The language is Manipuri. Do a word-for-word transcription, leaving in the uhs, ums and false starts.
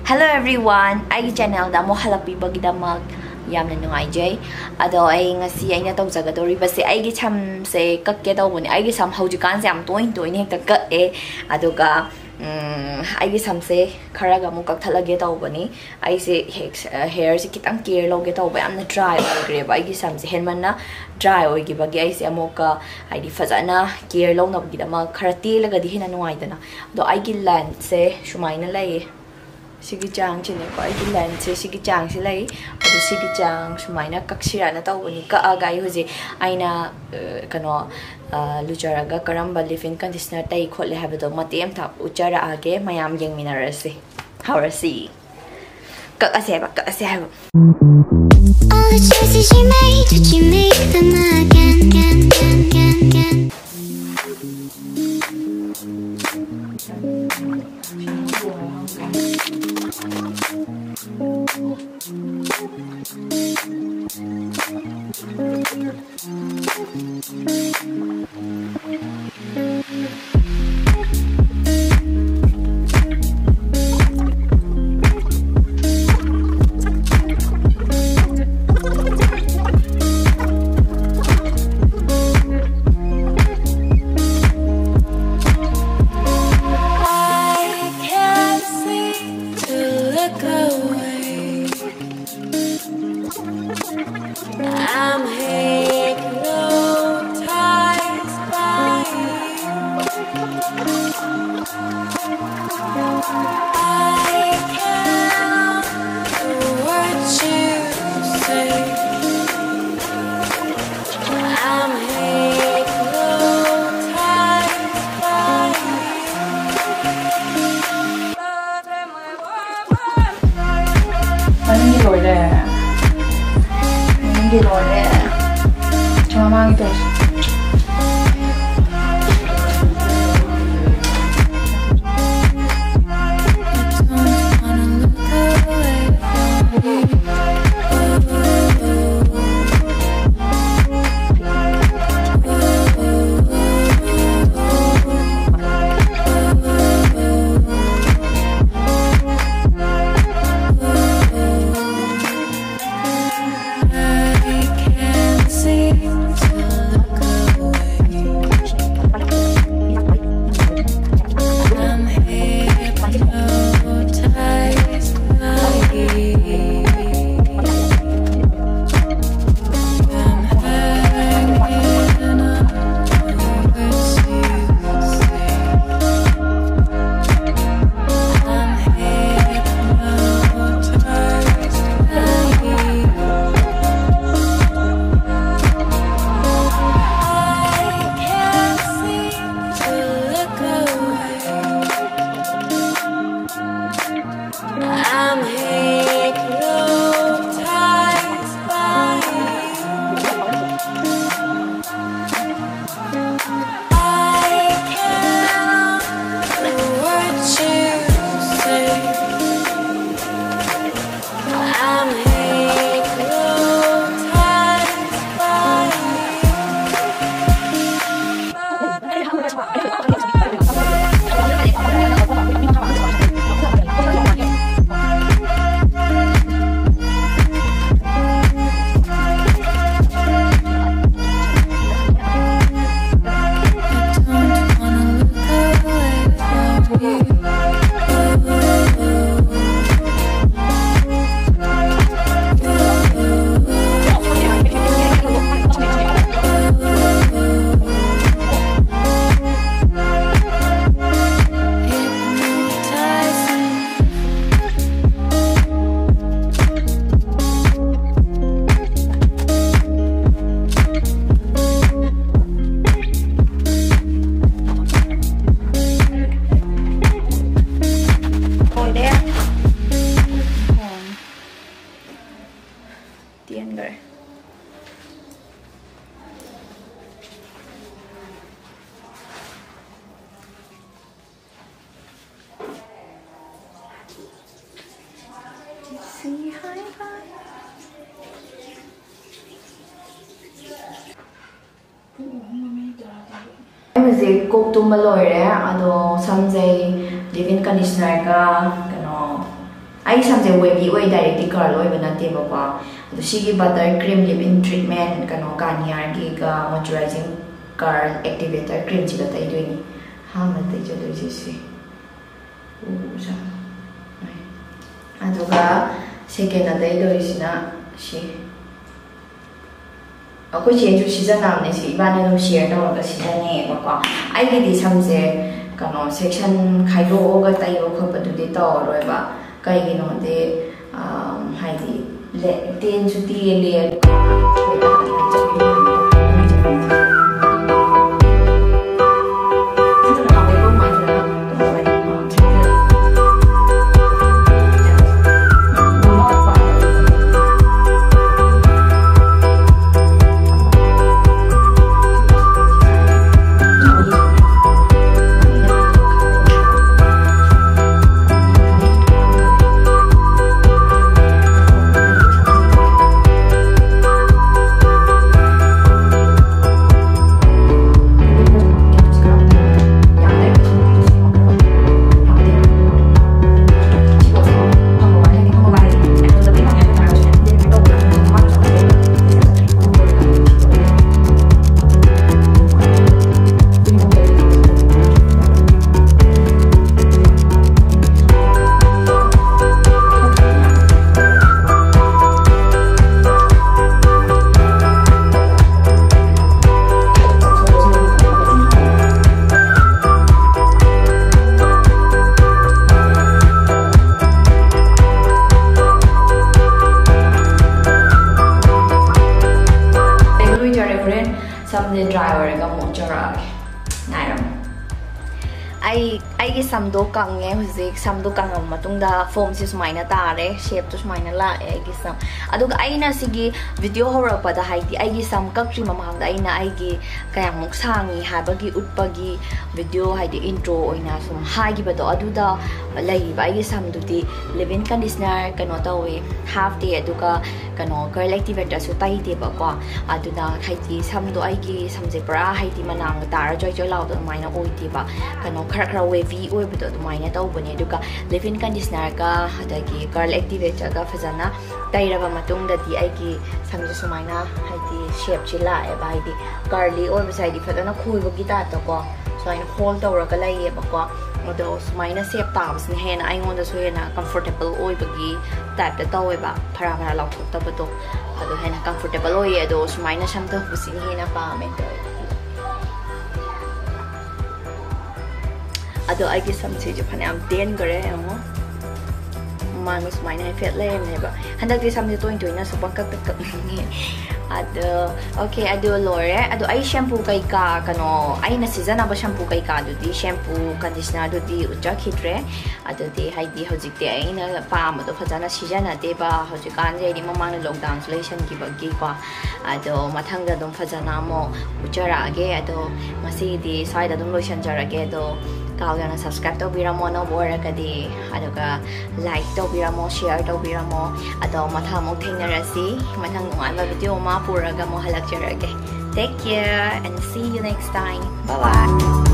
Hello everyone, ꯑꯩꯒꯤ channelꯗ ꯑꯃꯨꯛ ꯍꯜꯂꯛꯄꯤꯕꯒꯤꯗꯃꯛ ꯌꯥꯝꯅ ꯅꯨꯡꯉꯥꯏꯖꯩ꯫ ꯑꯗꯣ ꯑꯩ ꯉꯁꯤ ꯑꯩꯅ ꯇꯧꯖꯒꯗꯧꯔꯤꯕꯁꯦ, ꯑꯩꯒꯤ ꯁꯝꯁꯦ ꯀꯛꯀꯦ ꯇꯧꯕꯅꯦ꯫ ꯑꯩꯒꯤ ꯁꯝ ꯍꯧꯖꯤꯛꯀꯥꯟꯁꯦ ꯌꯥꯝ ꯇꯣꯏꯅ ꯇꯣꯏꯅ ꯍꯦꯛꯇ ꯀꯛꯑꯦ꯫ ꯑꯗꯨꯒ ꯎꯝ, ꯑꯩꯒꯤ ꯁꯝꯁꯦ ꯈꯔꯒ ꯑꯃꯨꯛ ꯀꯛꯊꯠꯂꯒꯦ ꯇꯧꯕꯅꯤ꯫ ꯑꯩꯁꯦ ꯍꯦꯛ hairꯁꯦ ꯈꯤꯇꯪ care ꯂꯧꯒꯦ ꯇꯧꯕ, ꯌꯥꯝꯅ dry ꯑꯣꯏꯈ꯭ꯔꯦꯕ ꯑꯩꯒꯤ ꯁꯝꯁꯦ꯫ ꯍꯦꯟꯃꯟꯅ dry ꯑꯣꯏꯈꯤꯕꯒꯤ ꯑꯩꯁꯦ ꯑꯃꯨꯛꯀ, ꯍꯥꯏꯗꯤ, ꯐꯖꯅ care ꯂꯧꯅꯕꯒꯤꯗꯃꯛ ꯈꯔ ꯇꯦꯜꯂꯒꯗꯤ ꯍꯦꯟꯅ ꯅꯨꯡꯉꯥꯏꯗꯅ꯫ ꯑꯗꯣ ꯑꯩꯒꯤ lengthꯁꯦ ꯁꯨꯃꯥꯏꯅ ꯂꯩꯌꯦ꯫ ꯁꯤꯒꯤ ꯆꯥꯡꯁꯤꯅꯦꯀꯣ, ꯑꯩꯒꯤ lengthꯁꯦ ꯁꯤꯒꯤ ꯆꯥꯡꯁꯤ ꯂꯩ꯫ ꯑꯗꯨ ꯁꯤꯒꯤ ꯆꯥꯡ ꯁꯨꯃꯥꯏꯅ ꯀꯛꯁꯤꯔꯥꯅ ꯇꯧꯕꯅꯤ꯫ ꯀꯛꯑꯒ ꯑꯩ ꯍꯧꯖꯤꯛ ꯑꯩꯅ, ꯑ, ꯀꯩꯅꯣ, ꯑ, ꯂꯨꯖꯔꯒ ꯀꯔꯝꯕ leave-in conditioner ꯇꯩ ꯈꯣꯠꯂꯦ ꯍꯥꯏꯕꯗꯣ ꯃꯇꯦꯛ ꯑꯃꯇ ꯎꯠꯆꯔꯛꯑꯒꯦ꯫ ꯃꯌꯥꯝ ꯌꯦꯡꯃꯤꯟꯅꯔꯁꯤ꯫ ꯍꯧꯔꯁꯤ꯫ ꯀꯛꯑꯁꯦ ꯍꯥꯏꯕ, ꯀꯛꯑꯁꯦ ꯍꯥꯏꯕ꯫ All the choices you made, did you make them again, again, again, again? I can't seem to look away. I'm hypnotized by you. I can't do what you say. I'm hypnotized by you. ꯃꯅꯤꯡꯒꯤ ꯂꯣꯏꯔꯦ꯫ ꯃꯅꯤꯡꯒꯤ ꯂꯣꯏꯔꯦ꯫ ꯃꯃꯥꯡꯒꯤ ꯇꯧꯔꯁꯤ꯫ I'm hypnotized by you. I cannot do what you say. I'm hypnotized by you. ꯇꯦꯟꯈꯔꯦ꯫ ꯑꯩ ꯍꯧꯖꯤꯛ ꯀꯣꯛ ꯇꯨꯝꯕ ꯂꯣꯏꯔꯦ꯫ ꯑꯗꯣ ꯁꯝꯁꯦ ꯑꯩ ꯂꯤꯚ ꯏꯟ ꯀꯟꯗꯤꯁꯅꯔꯒ ꯀꯩꯅꯣ, ꯑꯩ ꯁꯝꯁꯦ ꯋꯦꯕꯤ ꯑꯣꯏ, ꯗꯥꯏꯔꯦꯛꯇꯤ ꯀꯔꯜ ꯑꯣꯏꯕ ꯅꯠꯇꯦꯕꯀꯣ꯫ ꯑꯗꯣ ꯁꯤꯒꯤ ꯕꯇꯔ ꯀ꯭ꯔꯤꯝ ꯂꯤꯚ ꯏꯟ ꯇ꯭ꯔꯤꯠꯃꯦꯟ ꯀꯩꯅꯣ ꯒꯥꯔꯅꯤꯌꯔꯒꯤꯒ ꯃꯣꯏꯆꯔꯥꯏꯖꯤꯡ ꯀꯔꯜ ꯑꯦꯛꯇꯤꯚꯦꯇꯔ ꯀ꯭ꯔꯤꯝꯁꯤꯒ ꯇꯩꯗꯣꯏꯅꯤ꯫ ꯑꯍꯥꯟꯕ ꯇꯩꯖꯗꯣꯏꯁꯦ ꯁꯤ꯫ ꯎꯕꯁꯦ꯫ ꯑꯗꯨꯒ ꯁꯦꯀꯦꯟ ꯑꯇꯩꯗꯧꯔꯤꯁꯤꯅ ꯁꯤ꯫ ꯑꯩꯈꯣꯏ ꯆꯦꯁꯨ ꯁꯤꯖꯤꯟꯅꯕꯅꯦ ꯁꯤ, ꯏꯕꯥꯅꯤ ꯑꯗꯨꯝ ꯁꯤꯌꯔ ꯇꯧꯔꯒ ꯁꯤꯖꯤꯟꯅꯩꯌꯦꯕꯀꯣ꯫ ꯑꯩꯒꯤꯗꯤ ꯁꯝꯁꯦ ꯀꯩꯅꯣ ꯁꯦꯛꯁꯟ ꯈꯥꯏꯗꯣꯛꯑꯒ ꯇꯩꯕ ꯈꯣꯠꯄꯗꯨꯗꯤ ꯇꯧꯔꯔꯣꯏꯕ꯫ ꯀꯩꯒꯤꯅꯣꯗꯤ, ꯑꯝ, ꯍꯥꯏꯗꯤ ꯂꯦ-, ꯇꯦꯟꯁꯨ ꯇꯦꯜꯂꯦ꯫ ꯗ꯭ꯔꯥꯏ ꯑꯣꯏꯔꯒ ꯑꯃꯨꯛ ꯎꯠꯆꯔꯛꯑꯒꯦ꯫ ꯉꯥꯏꯔꯝꯃꯣ꯫ ꯑꯩ ꯑꯩꯒꯤ ꯁꯝꯗꯣ ꯀꯪꯉꯦ ꯍꯧꯖꯤꯛ꯫ ꯁꯝꯗꯣ ꯀꯪꯉꯕ ꯃꯇꯨꯡꯗ ꯐꯣꯝꯁꯦ ꯁꯨꯃꯥꯏꯅ ꯇꯥꯔꯦ, ꯁꯦꯞꯇꯣ ꯁꯨꯃꯥꯏꯅ ꯂꯥꯛꯑꯦ ꯑꯩꯒꯤ ꯁꯝ꯫ ꯑꯗꯨꯒ ꯑꯩꯅ ꯁꯤꯒꯤ ꯚꯤꯗꯤꯑꯣ ꯍꯧꯔꯛꯄꯗ, ꯍꯥꯏꯗꯤ ꯑꯩꯒꯤ ꯁꯝ ꯀꯛꯇ꯭ꯔꯤ ꯃꯃꯥꯡꯗ ꯑꯩꯅ ꯑꯩꯒꯤ ꯀꯌꯥꯃꯨꯛ ꯁꯥꯡꯉꯤ ꯍꯥꯏꯕꯒꯤ ꯎꯠꯄꯒꯤ ꯚꯤꯗꯤꯑꯣ, ꯍꯥꯏꯗꯤ ꯏꯟꯇ꯭ꯔꯣ ꯑꯣꯏꯅ ꯁꯨꯝ ꯍꯥꯏꯈꯤꯕꯗꯣ, ꯑꯗꯨꯗ ꯂꯩꯔꯤꯕ ꯑꯩꯒꯤ ꯁꯝꯗꯨꯗꯤ ꯂꯤꯚ ꯏꯟ ꯀꯟꯗꯤꯁꯅꯔ ꯀꯩꯅꯣ ꯇꯧꯋꯦ, ꯍꯥꯞꯇꯦ꯫ ꯑꯗꯨꯒ ꯀꯩꯅꯣ ꯀꯔꯜ ꯑꯦꯛꯇꯤꯚꯦꯇꯔꯁꯨ ꯇꯩꯗꯦꯕꯀꯣ꯫ ꯑꯗꯨꯅ ꯍꯥꯏꯗꯤ ꯁꯝꯗꯣ ꯑꯩꯒꯤ ꯁꯝꯁꯦ ꯄꯨꯔꯥ ꯍꯥꯏꯗꯤ ꯃꯅꯥꯡꯒ ꯇꯥꯔ ꯖꯣꯏ ꯖꯣꯏ ꯂꯥꯎꯗ ꯑꯗꯨꯃꯥꯏꯅ ꯑꯣꯏꯗꯦꯕ, ꯀꯩꯅꯣ ꯈꯔ ꯈꯔ ꯋꯦꯚꯤ ꯑꯣꯏꯕꯗꯣ ꯑꯗꯨꯃꯥꯏꯅ ꯇꯧꯕꯅꯦ꯫ ꯑꯗꯨꯒ ꯂꯤꯚ ꯏꯟ ꯀꯟꯗꯤꯁꯅꯔꯒ ꯑꯗꯒꯤ ꯀꯔꯜ ꯑꯦꯛꯇꯤꯚꯦꯇꯔꯒ ꯐꯖꯅ ꯇꯩꯔꯕ ꯃꯇꯨꯡꯗꯗꯤ ꯑꯩꯒꯤ ꯁꯝꯁꯦ ꯁꯨꯃꯥꯏꯅ ꯍꯥꯏꯗꯤ ꯁꯦꯞꯁꯦ ꯂꯥꯛꯑꯦꯕ, ꯍꯥꯏꯗꯤ ꯀꯔꯂꯤ ꯑꯣꯏꯕꯁꯦ ꯍꯥꯏꯗꯤ ꯐꯖꯅ ꯈꯣꯏꯕꯒꯤ ꯇꯥꯏꯞꯇꯀꯣ ꯁꯨꯃꯥꯏꯅ ꯍꯣꯜ ꯇꯧꯔꯒ ꯂꯩꯌꯦꯕꯀꯣ꯫ ꯑꯗꯣ ꯁꯨꯃꯥꯏꯅ ꯁꯦꯞ ꯇꯥꯕꯁꯤꯅ ꯍꯦꯟꯅ ꯑꯩꯉꯣꯟꯗꯁꯨ ꯍꯦꯟꯅ ꯀꯝꯐꯣꯔꯇꯦꯕꯜ ꯑꯣꯏꯕꯒꯤ ꯇꯥꯏꯞꯇ ꯇꯧꯋꯦꯕ, ꯐꯔꯥ ꯐꯔꯥ ꯂꯥꯎꯊꯣꯛꯇꯕꯗꯣ꯫ ꯑꯗꯣ ꯍꯦꯟꯅ ꯀꯝꯐꯣꯔꯇꯦꯕꯜ ꯑꯣꯏꯌꯦ꯫ ꯑꯗꯣ ꯁꯨꯃꯥꯏꯅ ꯁꯝ ꯇꯧꯕꯁꯤꯅ ꯍꯦꯟꯅ ꯄꯥꯝꯃꯦ꯫ ꯑꯗꯣ ꯑꯩꯒꯤ ꯁꯝꯁꯤꯁꯨ ꯐꯅꯌꯥꯝ ꯇꯦꯟꯈ꯭ꯔꯦ ꯌꯦꯡꯉꯣ꯫ ꯃꯃꯥꯡꯗ ꯁꯨꯃꯥꯏꯅ ꯍꯥꯏꯐꯦꯠ ꯂꯩꯔꯝꯃꯦꯕ, ꯍꯟꯗꯛꯇꯤ ꯁꯝꯁꯦ ꯇꯣꯏ ꯇꯣꯏꯅꯁꯨ ꯄꯪꯀꯛꯇ ꯀꯛꯅꯤꯡꯉꯦ꯫ ꯑꯗꯣ ꯑꯣꯀꯦ, ꯑꯗꯨ ꯂꯣꯏꯔꯦ꯫ ꯑꯗꯣ ꯑꯩ ꯁꯦꯝꯄꯨ ꯀꯩꯀꯥ, ꯀꯩꯅꯣ, ꯑꯩꯅ ꯁꯤꯖꯤꯟꯅꯕ ꯁꯦꯝꯄꯨ ꯀꯩꯀꯥꯗꯨꯗꯤ, ꯁꯦꯝꯄꯨ ꯀꯟꯗꯤꯁꯅꯔꯗꯨꯗꯤ ꯎꯠꯆꯈꯤꯗ꯭ꯔꯦ꯫ ꯑꯗꯨꯗꯤ ꯍꯥꯏꯗꯤ ꯍꯧꯖꯤꯛꯇꯤ ꯑꯩꯅ ꯄꯥꯝꯕꯗꯣ ꯐꯖꯅ ꯁꯤꯖꯤꯟꯅꯗꯦꯕ, ꯍꯧꯖꯤꯛꯀꯥꯟꯁꯦ ꯍꯥꯏꯗꯤ ꯃꯃꯥꯡꯗ ꯂꯣꯛꯗꯥꯎꯟꯁꯨ ꯂꯩꯁꯟꯈꯤꯕꯒꯤꯀꯣ꯫ ꯑꯗꯣ ꯃꯊꯪꯗ ꯑꯗꯨꯝ ꯐꯖꯅ ꯑꯃꯨꯛ ꯎꯠꯆꯔꯛꯑꯒꯦ꯫ ꯑꯗꯣ ꯉꯁꯤꯒꯤꯗꯤ ꯁ꯭ꯋꯥꯏꯗ ꯑꯗꯨꯝ ꯂꯣꯏꯁꯤꯟꯖꯔꯒꯦ꯫ ꯑꯗꯣ ꯀꯥꯎꯗꯅ ꯁꯕꯁꯀ꯭ꯔꯥꯏꯕ ꯇꯧꯕꯤꯔꯝꯃꯣ ꯑꯅꯧꯕ ꯑꯣꯏꯔꯒꯗꯤ, ꯑꯗꯨꯒ ꯂꯥꯏꯛ ꯇꯧꯕꯤꯔꯝꯃꯣ, ꯁꯤꯌꯔ ꯇꯧꯕꯤꯔꯝꯃꯣ꯫ ꯑꯗꯣ ꯃꯊꯪ ꯑꯃꯨꯛ ꯊꯦꯡꯅꯔꯁꯤ, ꯃꯊꯪ ꯅꯨꯡꯉꯥꯏꯕ ꯚꯤꯗꯤꯑꯣ ꯑꯃ ꯄꯨꯔꯒ ꯑꯃꯨꯛ ꯍꯜꯂꯛꯆꯔꯒꯦ꯫ Take care and see you next time. Bye bye.